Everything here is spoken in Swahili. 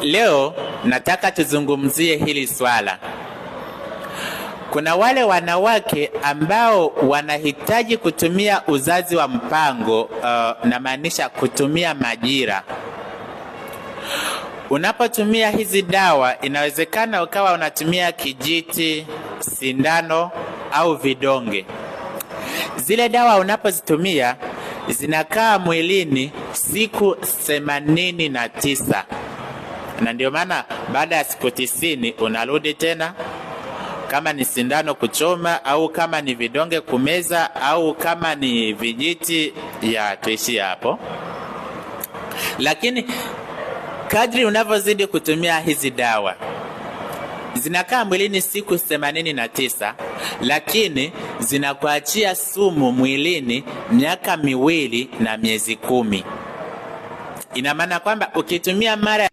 Leo nataka tuzungumzie hili swala. Kuna wale wanawake ambao wanahitaji kutumia uzazi wa mpango, namaanisha kutumia majira. Unapotumia hizi dawa, inawezekana ukawa unatumia kijiti, sindano au vidonge. Zile dawa unapozitumia zinakaa mwilini siku 89, na ndio maana baada ya siku 90 unarudi tena, kama ni sindano kuchoma au kama ni vidonge kumeza au kama ni vijiti, ya tuishie hapo. Lakini kadri unavyozidi kutumia hizi dawa zinakaa mwilini siku 89, lakini zinakuachia sumu mwilini miaka 2 na miezi 10. Ina maana kwamba ukitumia mara